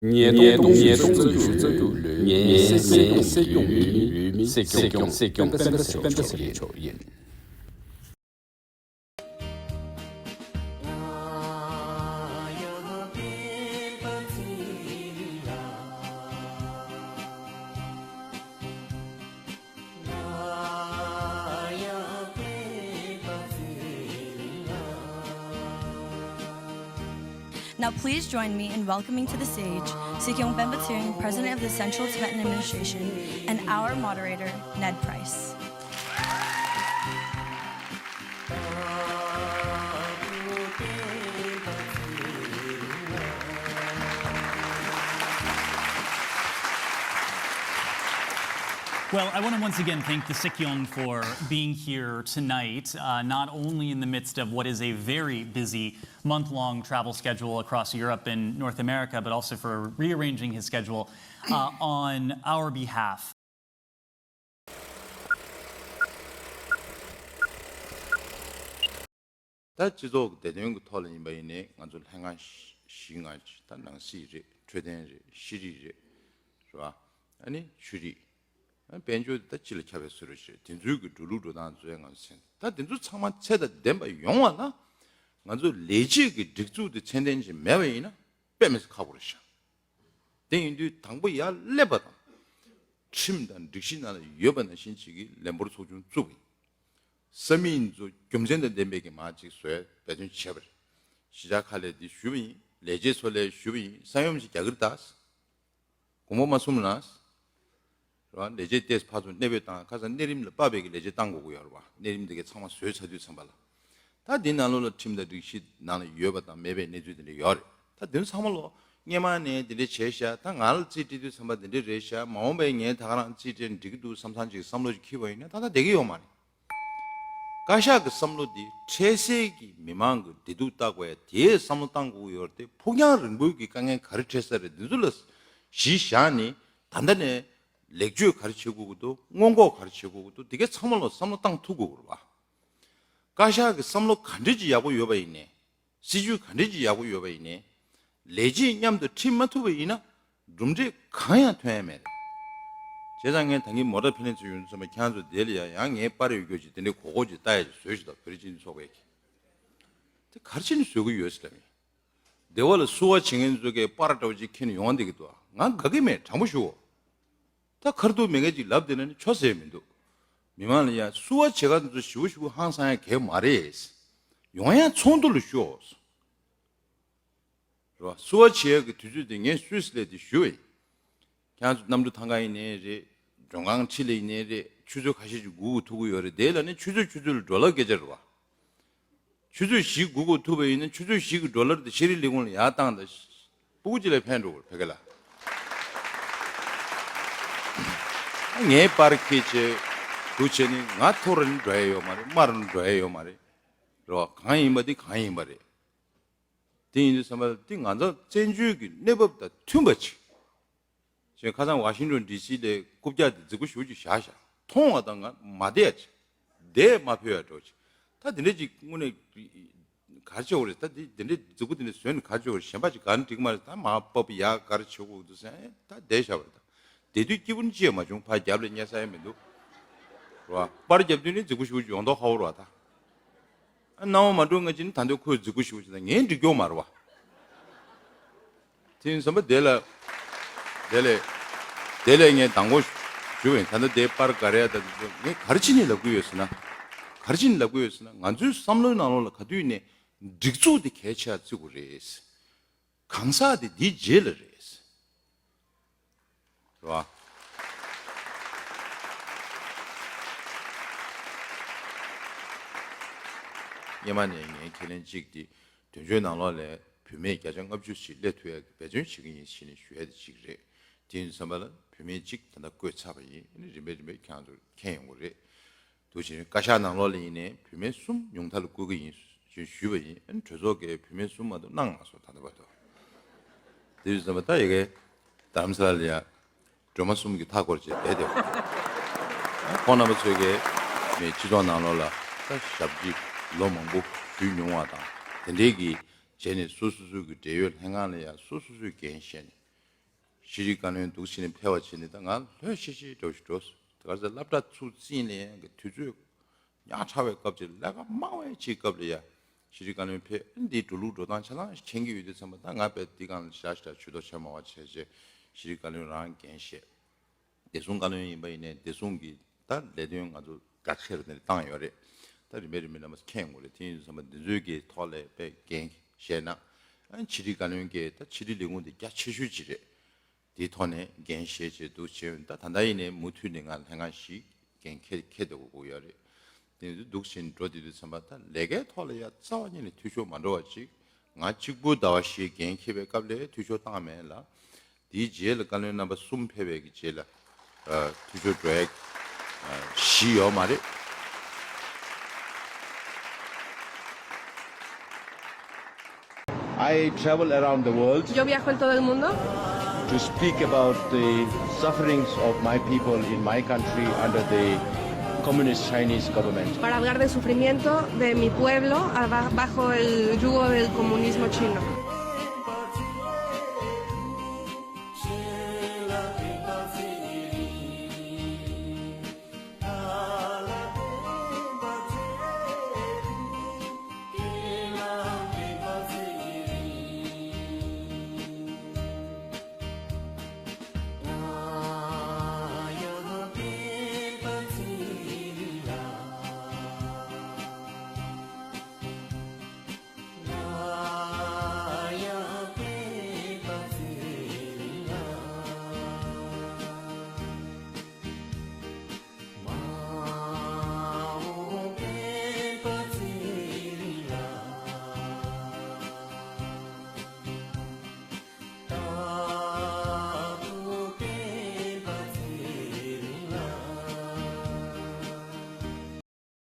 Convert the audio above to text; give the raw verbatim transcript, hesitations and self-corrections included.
ཉིས་སྟོང་ཉི་ཤུ་རྩ་དྲུག་ལོའི་ངའི་སྲིད་སྐྱོང་གི་འོས་མི་སྲིད་སྐྱོང་སྤེན་པ་ཚེ་རིང་མཆོག་ཡིན། Now please join me in welcoming to the stage Sir Kyaung Penpa Tsering, President of the Central Tibetan Administration, and our moderator, Ned Price. Well, I want to once again thank the Sikyong for being here tonight, uh, not only in the midst of what is a very busy month long travel schedule across Europe and North America, but also for rearranging his schedule uh, on our behalf. ད་སྤྱི་ཚོགས་ཀྱི་བདེ་དོན་གྱི་ཐོག་ལ་ཡིན་པ་ཡིན་ནའི་ང་ཚོ་ལྷན་ཁང་བཞི་ལྔ་ཅིག་ད་ནང་སྲིད་རེད། འཕྲོད་བསྟེན་རེད། ཤེས་རིག་རེད། རེད་བ། ཨ་ནི་ཆོས་རིག་ཨ་དཔལ་འབྱོར་དེ་ད་སྤྱི་ལ་ཁྱབ་པའི་བཟོ་འདྲ་ཞིག་རེད། དེ་ཚོའི་གི་འགྲོ་ལུགས་འགྲོ་སྟངས་ཚོའི་ང་ཚོ་ཚན་ད་དེ་ཚོ་ཚང་མ་ཚད་དང་ལྡན་པ་ཡོང་བ་ལ་ང་ཚོ་ལས་བྱེད་ཀྱི་སྒྲིག་འཛུགས་དེ་ཚད་ལྡན་ཅིག་མེད་པ་ཡིན་ན་དཔེ་མི་སྲིད་ཁག་པོ་རེད་ཤག་དེ་ཡིན་དུས་དང་པོ་ཡར་སླེབས་པ་དང་། ཁྲིམས་དང་སྒྲིག་གཞི་ནང་ལ་ཡོད་པ་ནང་བཞིན་བྱེད་ཀྱི་ལས་འབོར་ཚོགས་ཆུང་བཙུགས་པ་ཡིན། ས་མིག་ཚོ་རྒྱུ་མཚན་དང་ལྡན་པའི་གི་མ་ཅིག་བཟོས་འབད་བརྩོན་བྱས་པ་རེད། གཞིས་ཆགས་ཁག་ལ་དེ་ཞུས་པ་ཡིན། ལས་བྱེད་ཚོ་ལ་ཞུས་པ་ཡིན། ས་ཡོམ་ཞིག་རྒྱག་གི་རེད་ད། དགོངས་པ་མ་ཚོམ་ན། རེད་བ། ལས་བྱེད་ལྟས་ཕར་ཚུར་གནས་སྤོས་བཏང་ཁ་སང་གནས་རིམ་ལ་དཔག་པའི་གི་ལས་བྱེད་བཏང་དགོས་ཀྱི་ཡོད་རེད་བ། གནས་རིམ་དེ་གའི་ཚང་མ་བཟོས་ཚར་དུས་ཙམ་པ་ལ། ད་འདི་ནང་ལོགས་ལ་ཁྲིམས་དང་སྒྲིག་གཞི་ནང་ལ་ཡོད་པ་དང་མེད་པའི་གནས་ཚུལ་དེ་འདྲ་ཡོད་རེད། ད་དེ་ཚོ་ཚང་མ་ལོ་སྔས་མ་ནས་འདི་འདྲ་བྱས་ཤག་ད་ང་ལ་རྩིས་སྤྲད་དུས་ཙམ་པ་འདི་འདྲ་རེད་ཤག་མ་འོངས་པའི་ངས་ད་ག་རང་རྩིས་སྤྲད་ན་འགྲིག་གི་འདུག་བསམ་བསམ་ཅིག་བསམ་བློ་ཅིག་འཁྱེར་བ་ཡིན་ན་ད་ལྟ་བསྡད་ཀྱི་ཡོད་མ་རེད། བཀའ་ཤག་གི་བསམ་བློ་འདི་འཕྲལ་སེལ་གྱི་མི་མང་གི་བདེ་སྡུག་བལྟ་དགོས་ཡ་དེའི་བསམ་བློ་བཏང་དགོས་ཀྱི་ཡོད་རེད་དེ། ཕུགས་རྒྱང་རིང་པོའི་གི་དཀའ་ངལ་ག་རེ་འཕྲད་ས་རེད། འདི་ཚོ་ལ་གཞི་བཞག་ནས་ད་ལྟ་ནས་ལེགས་བཅོས་ག་རེ་བྱེད་དགོས་ཀྱི་འདུག་སྔོན་འགོག་ག་རེ་བྱེད་དགོས་ཀྱི་འདུག་འདི་གའི་ཚང་མ་ལ་བསམ་བློ་བཏང་ཐུབ་དགོས་ཀྱི་རེད་བ། བཀའ་ཤག་གི་བསམ་བློ་ག་འདྲ་ཅིག་ཡག་པོ་ཡོད་པ་ཡིན་ནའི། སྲིད་ཇུས་ག་འདྲ་ཅིག་ཡག་པོ་ཡོད་པ་ཡིན་ནའི། ལས་བྱེད་མཉམ་དུ་ཁྲིད་མ་ཐུབ་པ་ཡིན་ན་གྲུབ་འབྲས་གང་ཡང་ཐོན་ཡ་མེད་རེད། བྱས་ཙང་ངས་ད་གིན་མོ་ཊ་ཕན་ལེན་ཚུལ་ཡོང་དུས་ཙམ་པ་ཁྱེད་ཚོ་དེ་ལ་ཡང་ཡང་ངའི་པར་ཡོད་རྒྱུ་ཅིག་དེ་འདྲའི་གོ་གོ་ཅིག་ལྟ་ཡ་ཅིག་བཟོས་ཤིག་དང་བོད་རིགས་སྤྱི་མཐུན་ཚོགས་པའི་གི། དེ་ག་རེ་བྱས་ནས་བཟོ་གི་ཡོད་ཟེར་ལབ་ཡིན། སྡེ་བ་ལ་བསུ་བ་བྱེད་མཁན་ཚོ་གིས་པར་འདྲ་བོ་ཅིག་འཁྱེར་ནས་ཡོང་བསྡད་ཀྱི་འདུག་ང་དགའ་གི་མེད། དྲང་པོ་ཞུའོ། ད་ཁ་ཐུག་མེད་མཁན་ཅིག་ལབ་བསྡད་ན་ནི་ཆོ་ཟེར་མི་འདུག་མི་མང་ལ་ཡ་བསུ་བ་བྱེད་ག་ཚོ་ཞིབ་པོ་ཞིབ་པོ་ཧང་སང་ཡ་གལ་མ་རེད། ཡོང་ཡ་ཚོགས་འདུ་ལ་ཞུའོ། རེད་བ། བསུ་བ་བྱེད་ཡ་གི་དུས་ཚོད་དེ་ངས་སུད་སི་ལ་དེ་ཞུས་པ་ཡིན། ཁྱེད་ཚོ་གནམ་གྲུ་ཐང་ག་ཡིན་ནའི་རེད། མགྲོན་ཁང་ཁྲི་ལ་ཡིན་ནའི་རེད། ཆུ་ཚོད་ཁ་ཤས་ཅིག་སྒུག་དགོས་ཐུག་གི་ཡོད་རེད། དེ་ལ་ནི་ཆུ་ཚོད་ཆུ་ཚོད་ལ་ཌོ་ལར་སྐད་ཆ་རེད་བ། ཆུ་ཚོད་བཞི་སྒུག་དགོས་ཐུག་པ་ཡིན་ན་ཆུ་ཚོད་བཞི་གི་ཌོ་ལར་དེ་ཤེས་རིག་ལས་ཁུངས་ལ་ཡར་བཏང་དང་། སྤུ་གུ་གཅིག་ལ་ཕན་འགྲོ་གི་རེད་ཕ་གི་ལ། ངའི་པར་ཁྱེར་བྱས་འདུག་བྱས་ནི་ང་མཐོ་རུ་ནི་འགྲོ་ཡ་ཡོད་མ་རེད། དམའ་རུ་ནི་འགྲོ་ཡ་ཡོད་མ་རེད། རེད་བ། གང་ཡིན་པ་དེ་གང་ཡིན་པ་རེད། དེ་ཡིན་དུས་ཙམ་པ་ལ་དེ་ང་ཚོ་བཙན་བྱོལ་གྱི་གནས་བབ་དང་མཐུན་པ་ཅིག་བྱས། ཁ་སང་ཝ་ཤིང་ཊོན་ཌི་སི་ལ་རྐུབ་བཀྱག་དེ་རྫིག་པོ་ཞེ་པོ་ཅིག་བཞག་བཞག་མཐོང་བ་དང་ང་མ་བསྡད་ཡ་ཅིག་བསྡད་མ་ཕོད་ཡ་འགྲོ་ཅིག་ད་དེ་འདྲ་ཅིག་དངོས་གནས་ག་རེ་བྱེད་དགོས་རེད། ད་དེ་དེ་འདྲ་རྫིག་པོ་དེ་འདྲ་བཟོས་ནས་ག་རེ་བྱེད་དགོས་རེད། གཞན་པ་ཅིག་ག་ནས་འགྲིག་མ་རེད། ད་མར་ཕབ་ཡ་ག་རེ་བྱེད་དགོས་འདུག་ཟེར་ད་བསྡད་བཞག་པ་རེད། ད་བསྡད་དུས་སྐྱིད་པོ་ནི་ཅི་ཡང་མ་བྱུང་། ཕར་རྒྱབ་ལ་བསྙལ་ས་ཡང་མི་འདུག་རེད་བ། པར་རྒྱབ་དུས་ནི་རྫིག་པོ་ཞེ་པོ་ཅིག་ཡོང་མདོག་ཁ་པོ་རེད་བ། ད་སྣང་བ་མ་འགྲོ་ང་ཅི་ནི་ད་འདོད་ཁོས་རྫིག་པོ་ཞེ་པོ་ཅིག་ད་ངས་འགྲིག་གི་ཡོད་མ་རེད་བ། དེ་ཡིན་ཙམ་པ་དེ་ལ། དེ་ལས། དེ་ལས་ངས་དང་པོ་ཞུ་བ་ཡིན། ད་ལྟ་དེའི་པར་ག་རེ་ཡ་ད་ངས་ག་རེ་བྱས་ནས་ལབ་ཀྱི་ཡོད་ཟེར་ན། ག་རེ་བྱས་ནས་ལབ་ཀྱི་ཡོད་ཟེར་ན་ང་ཚོའི་བསམ་བློའི་ནང་ལོགས་ལ་ག་དུས་ནས་སྒྲིག་འཛུགས་དེ་གལ་ཆེ་བརྩི་དགོས་རེད། གང་ཟག་དེ་འདིའི་རྗེས་ལ་རེད། རེད་བ། སྔོན་མ་ནས་ངས་ཁས་ལེན་གཅིག་དེ་དོན་གཅོད་ནང་ལོགས་ལ་བུད་མེད་བརྒྱ་ཆ་ལྔ་བཅུ་ཞིག་སླེབས་ཐུབ་ཡག་གི་འབད་བརྩོན་བྱེད་ཀྱི་ཡིན་ཞེས་ནས་ཞུ་ཡ་དེ་གཅིག་རེད། དེ་ཡིན་དུས་ཙམ་པ་ལ་བུད་མེད་གཅིག་ད་ལྟ་བསྐོས་ཚར་བ་ཡིན། རིམ་པས་རིམ་པས་ཁྱེད་རང་ཚོར་མཁྱེན་ཡོང་གི་རེད། དུ་བྱས་ནས་བཀའ་ཤག་ནང་ལོགས་ལ་ཡིན་ནའི་བུད་མེད་གསུམ་ཉུང་མཐའ་ལ་བསྐོ་གི་ཡིན་ཞེས་ཞུས་པ་ཡིན། ཨ་ནི་གྲོས་ཚོགས་ཀྱིས་བུད་མེད་གསུམ་མ་གཏོགས་གནང་མ་སོང་ད་ལྟ་བར་དུ། དེ་ཡིན་ཙམ་པ་ད་ཡ་གི་རྡ་རམ་ས་ལ་ལ་ཡ་སྒྲོལ་མ་གསུམ་གྱི་མཐའ་སྐོར་བྱས་བསྡད་དེ། ཁོང་རྣམ་པ་ཚོས་ཀྱིས་མི་སྤྱི་ཚོགས་ནང་ལོགས་ལ་ད་ཞབས་ཕྱི་ལོ་མང་པོ་ཞུས་མྱོང་བ་དང་དེ་འདྲའི་གི་བྱས་ནས་སོ་སོ་སོའི་གི་འབྲེལ་ཡོད་ལྷན་ཁང་ལ་ཡ་སོ་སོ་སོའི་འགན་བཞེས་ནས། ཤེས་རིག་བཀའ་བློན་འདུག་བྱས་ནས་ཕེབས་པ་བྱས་ནས། ད་ང་ལྷོད་ཤིག་ཤིག་འགྲོ་ཞིག་འགྲོ། དེ་ག་ཚོད་སློབ་གྲྭ་ཚུགས་ཚུན་ལ་ཡང་གི་དུས་ཚོད་ཉག་ཕྲ་བའི་སྐབས་ཅིག་ལས་ཀ་མང་བའི་ཅིག་སྐབས་ལ་ཡ། ཤེས་རིག་བཀའ་བློན་ཕེབས། འདི་འགྲོ་ལུགས་འགྲོ་སྟངས་ཆ་ཚང་མཁྱེན་གྱི་ཡོད་དུས་ཙམ་པ། ད་ང་དཔེ་འདི་སྒང་ལ་ཞེ་དྲག་ཞེ་དྲག་ཇུས་གཏོགས་བྱེད་མ་བ་བྱས་བྱས་ཤེས་རིག་བཀའ་བློན་རང་འགན་བཞེས། བདེ་སྲུང་བཀའ་བློན་ཡིན་པ་ཡིན་ནའི་བདེ་སྲུང་གི་ད་ལས་དོན་ང་ཚོ་དགའ་ཆེར་ནས་བཏང་ཡོད་རེད། ད་རིམ་པས་རིམ་པས་རྣམ་པ་མཁྱེན་དགོས་རེད། དེ་ཡིན་དུས་ཙམ་པ་འདི་ཚོའི་གི་ཐོག་ལ་དཔེ་འགན་བཞེས་ན། ཨ་ཕྱི་དྲིལ་བཀའ་བློན་གྱི་ད་ཕྱི་དྲིལ་ལས་ཁུངས་དེ་རྒྱ་ཆེ་ཤོས་ཅིག་རེད། དེའི་ཐོག་ནས་འགན་བཞེས་བྱས་འདུག་བྱས། ད་ད་ལྟ་ཡིན་ནའི་མུ་མཐུད་ནས་ང་ལྷན་ཁང་བཞི་འགན་འཁྱེར་འཁྱེར་བསྡད་དགོས་ཀྱི་ཡོད་རེད། དེ་འདུག་བྱས་འགྲོ་བསྡད་དུས་ཙམ་པ། ད་ལས་ཀའི་ཐོག་ལ་ཡ་རྩ་བ་ཉིད་ནས་འཐུས་ཤོར་མ་འགྲོ་བ་ཅིག་ང་གཅིག་པུ་ཟླ་བ་བཞི་འགན་འཁྱེར་བའི་སྐབས་ལ་འཐུས་ཤོར་བཏང་མེད་ལ། དེའི་རྗེས་ལ་བཀའ་བློན་རྣམ་པ་གསུམ་ཕེབས་པའི་གི་རྗེས་ལ། ཨ་འཐུས་ཤོར་འགྲོ་ཡ་ཨ་བཞི་ཡོད་མ་རེད། I travel around the world Yo viajo en todo el mundo to speak about the sufferings of my people in my country under the communist Chinese government. Para hablar del sufrimiento de mi pueblo aba- bajo el yugo del comunismo chino.